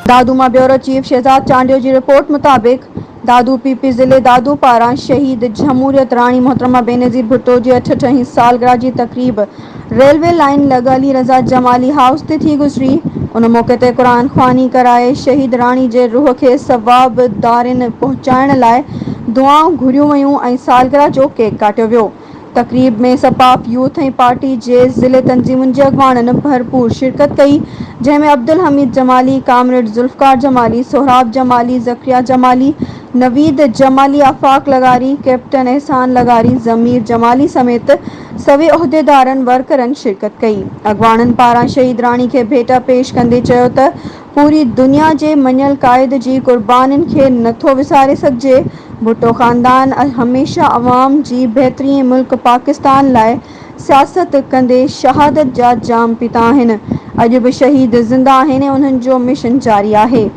دادو مان bureau chief Shahzad Chandio جي report مطابق دادو پي پي ضلعي دادو پاران شهيد جهموريت راڻي محترمه بينظير ڀٽو جي 68 هين سالگرهه جي تقريب ريلوي لائين لڳ علي رضا جمالي هائوس تي ٿي گذري ان موقعي تي قرآن خواني ڪرائي شهيد راڻي جي روح کي ثواب دارين پهچائڻ لاء دعائون گهريون ويون ۽ سالگرهه جو ڪيڪ ڪاٽيو ويو. تقريب ۾ سپاف يوٿ ۽ پارٽي جي ضلعي تنظيمن جي اڳواڻن ڀرپور شرڪت ڪئي، جنهن ۾ عبدالحميد جمالي، ڪامريڊ ذوالفقار جمالي، سهراب جمالي، زڪريا جمالي، نويد جمالي، آفاق لغاري، ڪئپٽن احسان لغاري، ضمير جمالي سميت سوين عهديدارن ورڪرن شرڪت ڪئي. اڳواڻن پاران شهيد راڻي کي ڀيٽا پيش ڪندي چيو ته پوري دنيا جي مڃيل قائد جي قربانين کي نٿو وساري سگهجي، ڀٽو خاندان هميشه عوام جي بهتري ۽ ملڪ پاڪستان لاء سياست ڪندي شهادت جا جام پيتا آهن، اڄ به شهيد زنده آهن ۽ انهن جو مشن جاري آهي.